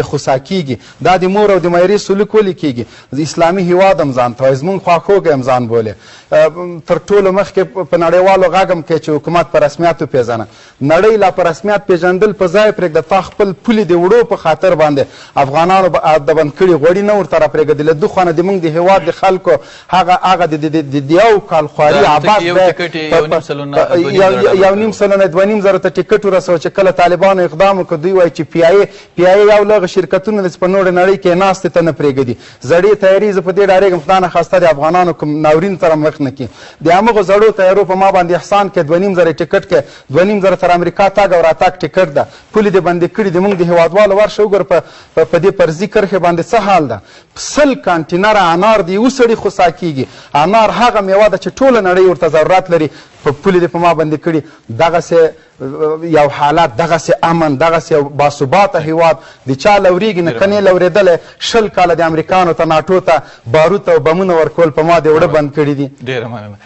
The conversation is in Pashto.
خوسا کیږي؟ دا د مور او د مایرې سلوک ولې کیږي؟ اسلامي هیواد هم ځان ته وایي، زمونږ خواخوږی هم ځان بولي. تر ټولو مخکې په نړیوالو غږ هم کوي چې حکومت په رسمیت وپېژنه. نړۍ لا په رسمیت پېژندل په ځای پرېږده، تا خپل پولې د وړو په خاطر باندې افغانانو د بند کړي غوړي نه ورته راپرېږدي. له دخوا نه د مونږ د هیواد د خلکو هغه هغه د یو کال خواري عبث دی. 1.5 سلنه 2.5 زره ته ټیکټ ورسوه چې کله طالبانو اقدام وکړ، دوی وایي چې پی آی ای یو له هغه شرکتونو دی چې په نوره نړۍ کې ناستې ته نه پرېږدي. زړې طیارې، زه په دې ډارېږم، خدای نخواسته د افغانانو کوم ناورین سره مخ نه کړي. د همغو زړو طیارو په ما باندې احسان کې 2.5 زره ټیکټ کې 2.5 زره تر امریکا تګ او راتګ ټیکټ ده. پولې دې بندې کړي د موږ د هیوادوالو. ورشه وګوره په دې فرضي کرښې باندې څه حال ده. 100 کانټینره انار د یو سړي خوسا کېږي. انار هغه میوه ده چې ټوله نړۍ ورته ضرورت لري، په پولې دې په ما باندې کړي. دغسې یو حالت، دغسې امن، دغسې یو باثباته هیواد د چا لورېږي نه کنې لورېدلی. 20 کاله د امریکانو ته، ناټو ته باروت او بمونه ورکول، په ما دې اوړه بند کړي دي. ډېره مننه.